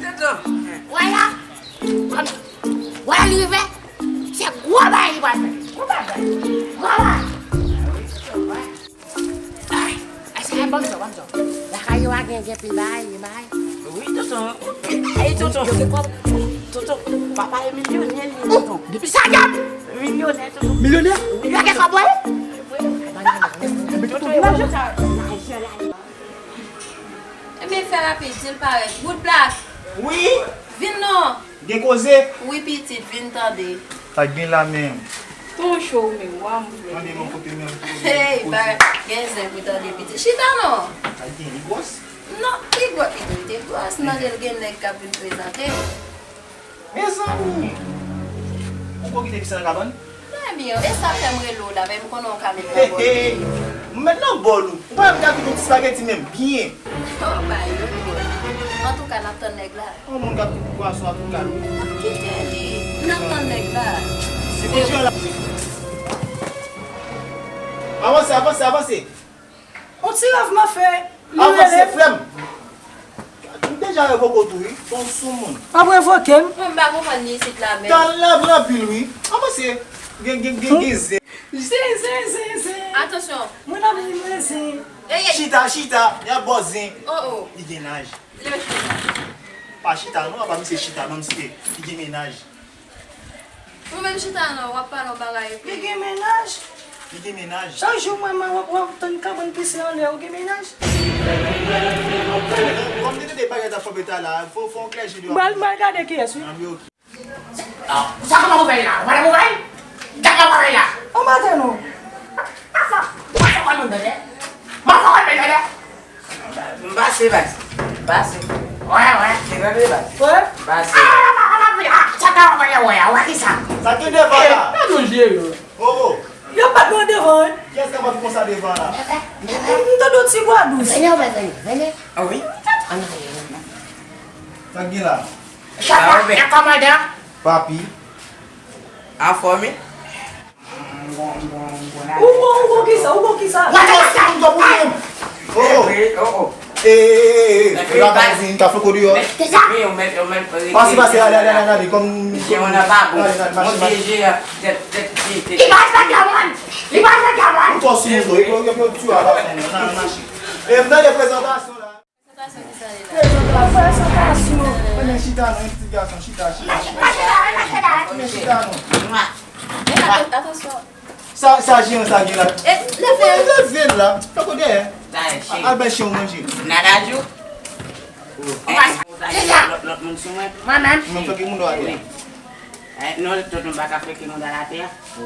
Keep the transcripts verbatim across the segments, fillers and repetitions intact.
Wè la, wè li rive, se gwo bagay li pral fè. Gwo bagay. Gwo bagay. Ay, ay, sa e banm sa, banm sa. Lakay yo a gen, gen pil bagay, gen bagay. Wi, tonton. Ey, tonton. Yo gen kòb. Tonton, papa e milyonè li, tonton. Depi sa, y ap Milyonè, tonton. Milyonè? Wi, yo gen kòb, wi. Tonton, e wè sa. Ebyen, fè rapid, di l parèt. Wood Black. Wi. Vin non. Gen koze? Wi, pitit, vin tande. Sa k gen la menm? Ton cho ou menm, wa m vle. Tande non, kote menm? Hey, pa gen zen pou tande, pitit. Chita non. Sa k gen, li gwòs? Non, li gwòs, li te gwòs. Nan, l gen nèg k ap vin prezante. Mezanmi! Ou ko kite pise nan kabann? Ebyen, e sa fè m rele w la, men m konnen w ka met nan bòl. Hey, hey! M met nan bòl ou. Ou pa wè m ka kite yon ti spageti menm byen. Oh, bay yo bòl. Antouka, n ap tann nèg la. Yon moun k ap kite pwason ak yon kalou. N ap kite li. N ap tann nèg la. Si Bondye la. Avanse, avanse, avanse. On ti rèv m ap fè. Avanse, frè m. M deja revoke w tou, wi. Se yon soumoun. W ap revoke m? Mwen m pa konprann li isit la menm. Tan lève anpil, wi. Avanse. Gen, gen, gen, gen zen. Zen, zen, zen, zen. Atansyon. Mwen ap di mwen zen. Ey, ey. Chita, chita. Y ap ba w zen. Oh, oh. Li gen laj. Leve chita. Pa chita, non, apa misye chita, non, misye. Li gen mennaj. Ou menm chita non, w ap pale yon bagay epi. Li gen mennaj. Li gen mennaj. Chak jou mwen, mwen, w ap, w ap tann kabann pise anlè, ou gen mennaj. Kòm te tande bagay ta fò beta la, fò, fò yon klèche dwòl. M pral, m pral gade kiyès, wi. Anben, ok. Ah, sa kòman ou fè la? Ou pa nan mouvay? Gad kòman ou fè la? Ou maten non. Pasa, pasa kòman ou fè la? M pase, baz. M pase. Wè, wè. Te tande, baz? Wè. M pase. Ah, ah, ah, ah, ah, ah, sa ka wè, wè, wè, wè, ki sa? Sa ki devan la? Eh, pa nou jere. Oh, oh. Yo pa t nan devan, wi. Kiyès k ap ap konsa devan la? M tande yon ti bwa dous. Vini, vini, vini. Ah wi? An ariè. Sa k gen la? Sa va, kòmandan? Papi. Anfòm, wi. Ou bon, ou bon kisa, ou bon kisa? Wata sa m gòp ou menm. Oh, oh. Eh, eh, eh, eh, eh. Epa vin ka foko deyò. Pase, pase, ale, ale, ale, ale, kòm. Li pa fè kè mwen. Li pa fè kè mwen. Ou twò sou mouton, yo, yo, yo, yo, tchou a la. Nan, nan, nan, mache. E m tande prezantasyon la. Prezantasyon ki sa ye la? Prezantasyon. Prezantasyon. Mennen chita non, yon pitit gason, chita, chita, chita. Mennen chita non. Atansyon. Sa, sa jeran sa gen la. E, leve. Leve l la. Poko dèyè. Al bay chen w manje. Nada jou. Lòt, lòt moun sou mwen. Mwen menm. Mwen fè ki moun do atè. Eh, non, tonton pa ka fè ki moun do atè.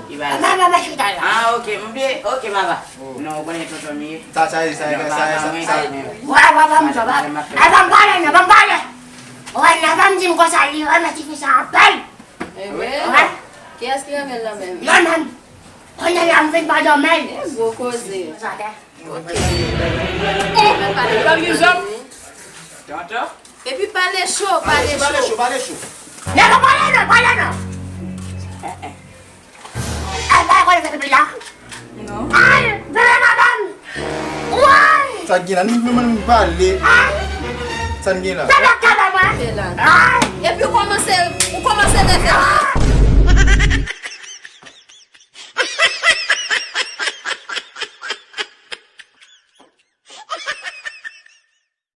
Li ba. Mwen, mwen, mwen chita la. Ah, ok. M byen, ok, papa. Non, ou konnen tonton m ye. Sa, sa, sa, sa, sa, sa. Wè, wè, wè, m jòb. Al ban m pale, non, ban m pale. Wè, nan ban m di m konsa, li renmen tifi sa anpil. Wè. Kiyès ki renmen l nan menm? Yo menm. Kounye a m vin pa dòmi. E gwo koze. Ok. Epi pale cho. Tonton. Epi pale cho, pale cho. Pale cho, pale cho. Nèg pale non, pale non. Eh, eh. Ay, pale kòlè fè depi la. Non. Ay, bebe madanm. Woy. Sa gen la, nou menm nou pale. Ay. Sa n gen la. Sa n ap gade mwen. Ay. Epi ou kòmanse, ou kòmanse nève. Ay.